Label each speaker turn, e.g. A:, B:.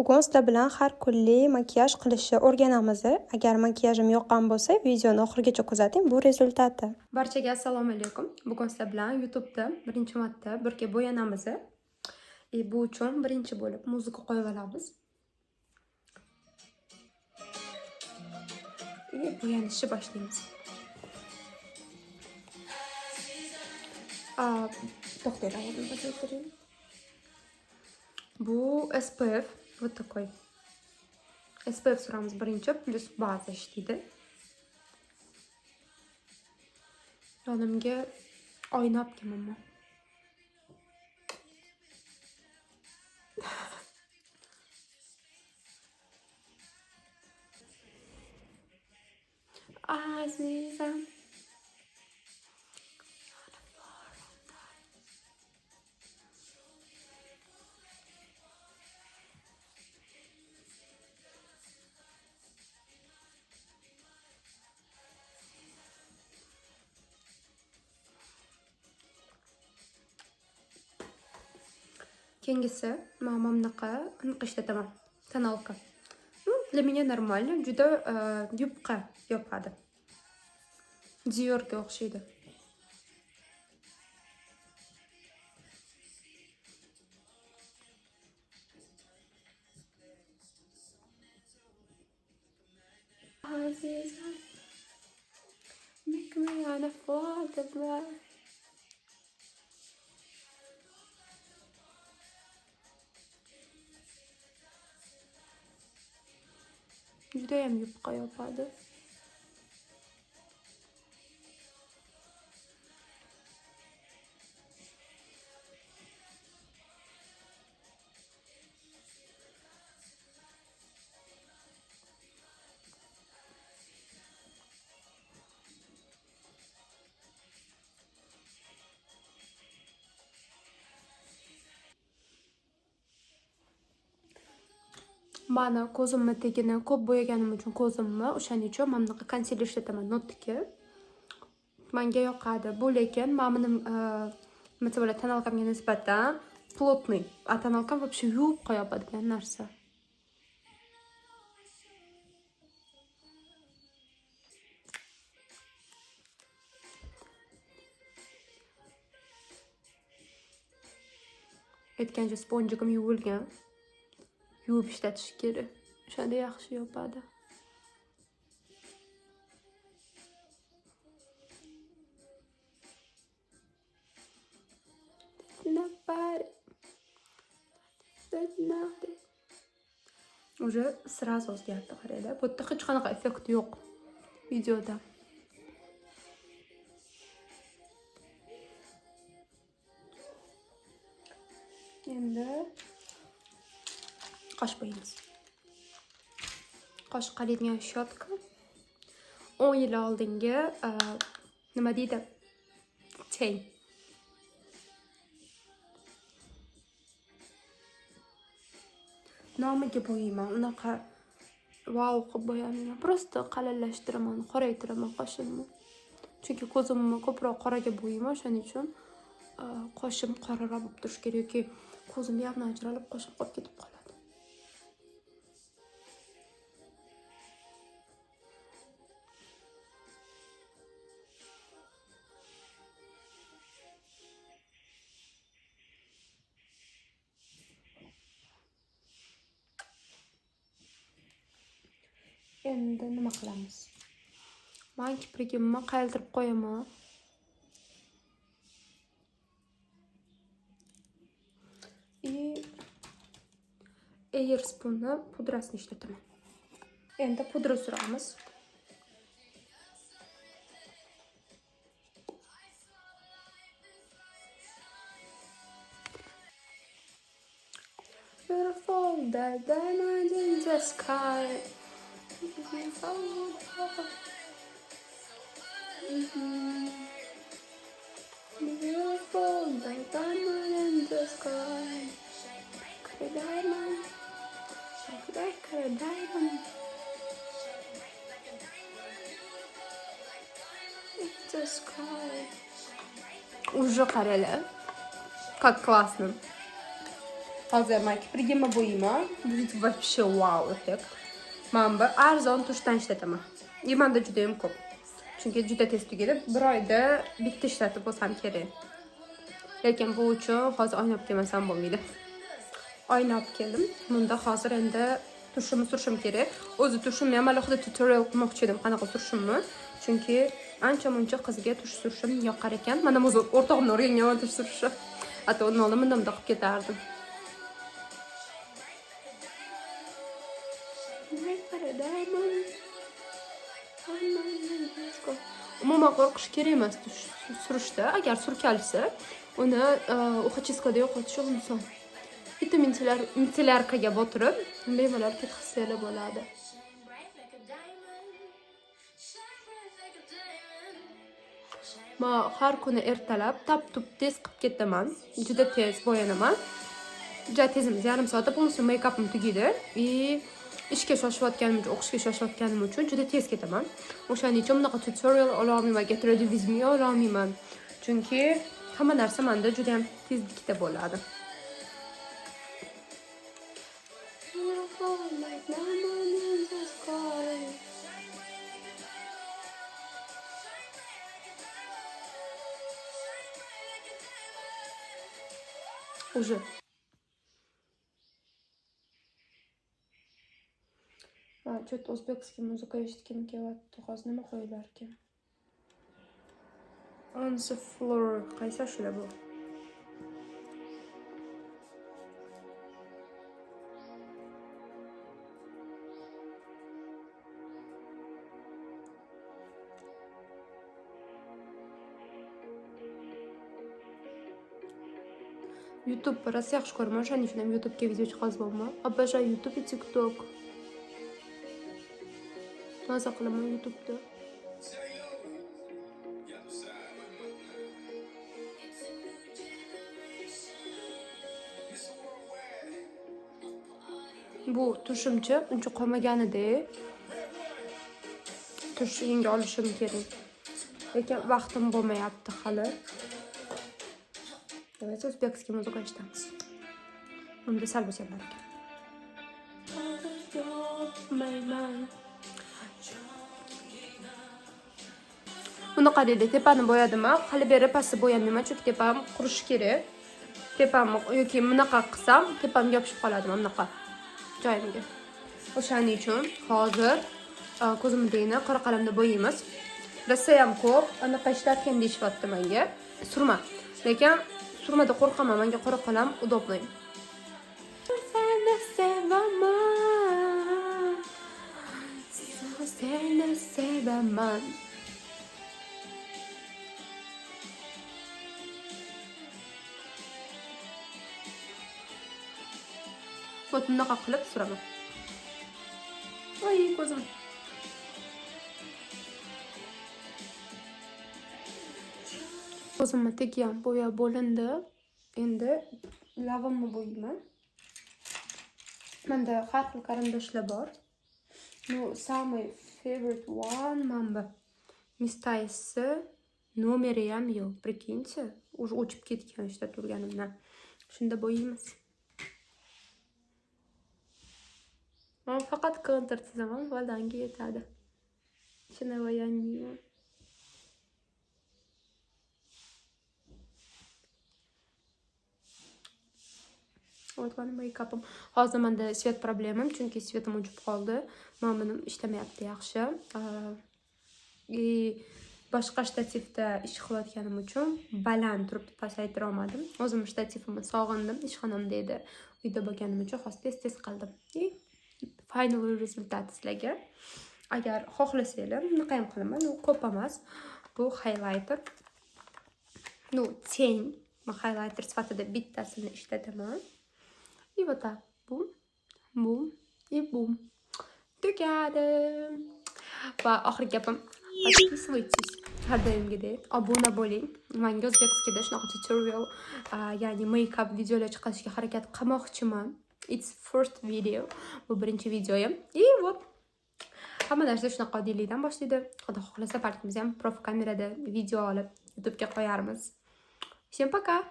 A: Bugun sizlar bilan har kunlik makiyaj qilishni o'rganamiz. Agar makiyajim yoqqan bo'lsa, videoni oxirigacha kuzating, bu rezultati.
B: Barchaga assalomu alaykum. Bugun sizlar bilan YouTube'da birinchi marta birga bo'yanamiz. Bu uchun birinchi bo'lib muzika qo'yib olamiz. Bo'yanishni boshlaymiz. To'xtanglar, o'zim pasaytirayim. Bu SPF, вот такой. SPF suramiz birinchi, plus baza ishlaydi. Yonimga oyna olib kelmanman. Azizam. Keyingisi men mana bunaqa aniq ishlataman. Тоналка. Ну, для меня нормально, juda yupqa yopadi. Diorga o'xshaydi. Azizam. Make me on a floor. Judayam yupqa yopadi. Mani ko'zimni tagini ko'p bo'yaganim uchun ko'zimni, o'shaning uchun mana bunaqa konsiler ishlataman, Notniki. Menga yoqadi. Bu lekin mana buni nima bo'ladi, tonalkamga nisbatan plotный. A tonalkam вообще yupqa yopadigan narsa. Aytgancha sponjikim yuvilgan. Yuvib ishlatish kerak. O'shanda yaxshi yopadi. Уже сразу o'zgardi, qaranglar. Bu yerda hech qanaqa effekt yo'q videoda. Endi qosh bo'yaymiz. Qosh qalaydigan щетка. 10 yil oldingi nima deydi? Teng. Nomiga bo'yayman. Unaqa vau qilib bo'yamayman. Просто qalinlashtiraman, qoraytiraman qoshimni. Chunki ko'zimni ko'proq qoraga bo'yayman, o'shaning uchun qoshim qoraroq bo'lib turishi kerak yoki ko'zim явно ajralib, qoshim qolib ketib qoladi. Endi nima qilamiz? Men kiprigimni qayiltirib qo'yaman. И Airspoon'ni pudrasini ishlataman. Endi pudra suramiz. Beautiful the diamond in the sky. Beautiful the diamond in the sky. Like a diamond. Like a diamond. In the sky. Уже qaranglar. Как классно. Hozir men kiprigimni bo'yayman. Будет вообще вау эффект. Men bu arzon tushdan ishlataman. И menda juda ham ko'p. Chunki juda tez tugaydi. Bir oyda bitta ishlatib bo'lsam kerak. Lekin bu uchun hozir oyna olib kelmasam bo'lmaydi. Oyna olib keldim. Bunda hozir endi tushimni surishim kerak. O'zi tushimni ham alohida tutorial qilmoqchi edim, qanaqa surishimni. Chunki ancha-muncha qizga tush surishim yoqar ekan. Mana o'zi o'rtog'imdan o'rganganman tush surishni. Hatto undan oldin bundan bundoq qilib ketardim. Umuman qo'rqish kerak emas tush surishda. Agar surkalsa, uni uxochiskada yo'qotish oson. Bitta mitselярkaga botirib, bemalol ketkazsanglar bo'ladi. Men har kuni ertalab tap-tup tez qilib ketaman. Juda tez bo'yanaman. Juda tezimiz, yarim soatda полностью make-upim tugaydi. И ishga shoshayotganim uchun, o'qishga shoshayotganim uchun juda tez ketaman. O'shaning uchun bunaqa tutorial ola olmayman, get ready with me ola olmayman. Chunki hamma narsa menda juda ham tezlikda bo'ladi. Уже. Что-то узбекский музыка eshitgim kelyapti. Hozir nima qo'yilarkan? On the floor. Qaysi ashula bu? YouTube rosa yaxshi ko'raman, o'shaning uchun ham YouTube'ga video chiqazyapman. Обожаю YouTube и TikTok. Maza qilaman YouTube'da. Bu tushimcha uncha qolmaganida tush yangi olishim kerak. Lekin vaqtim bo'lmayapti hali. Давайте узбекский музыка eshitamiz. Unda sal bo'lsa ham baraka. Uni qaraydi, tepani bo'yadim. Hali beri pastni bo'yamayman, chunki tepam qurishi kerak. Tepam yoki bunaqa qilsam, tepamga yopishib qoladi mana bunaqa joyimga. O'shaning uchun hozir ko'zimni tagini qora qalamda bo'yaymiz. Rosa ham ko'p, anaqa ishlatgan deyishyapti menga. Surma. Lekin surmada qo'rqaman, menga qora qalam удобный. Seni sevaman. Seni sevaman. Вот bunaqa qilib suraman. Ay, ko'zim. Ko'zimni tagi ham bo'yab bo'lindi. Endi labimni bo'yayman. Menda har xil karandoshlar bor. Ну, самый favorite one mana bu. Mistaysi nomeri ham yo'q, прикиньте. Уже o'chib ketgan ishlatib turganimdan. Shunda bo'yaymiz. Men faqat kontur chizaman, va yetadi. Shuni bo'yamayman. Вот mani make-upim. Hozir menda svet problemim, chunki svetim o'chib qoldi. Mana bunim ishlamayapti yaxshi. И boshqa shtativda ish qilayotganim uchun baland turibdi, pasaytira olmadim. O'zim shtativimni sog'indim, ishxonamda edi. Uyda bo'lganim uchun hozir tez-tez qildim. И final rezultat sizlarga. Agar xohlasanglar, bunaqa ham qilaman. U ko'p emas. Bu highlighter. Ну, тень. Men highlighter sifatida bittasini ishlataman. И вот так. Bum, bum и bum. Tugadi. Va oxirgi gapim. Подписывайтесь. Har doimgidek obuna bo'ling. Menga o'zbekskida shunaqa tutorial, ya'ni make-up videolar chiqarishga harakat qilmoqchiman. It's first video. Bu birinchi videoyim. И вот. Hamma narsa shunaqa oddiylikdan boshlaydi. Xudo xohlasa, balki biz ham prof kamerada video olib YouTube'ga qo'yarmiz. Всем пока!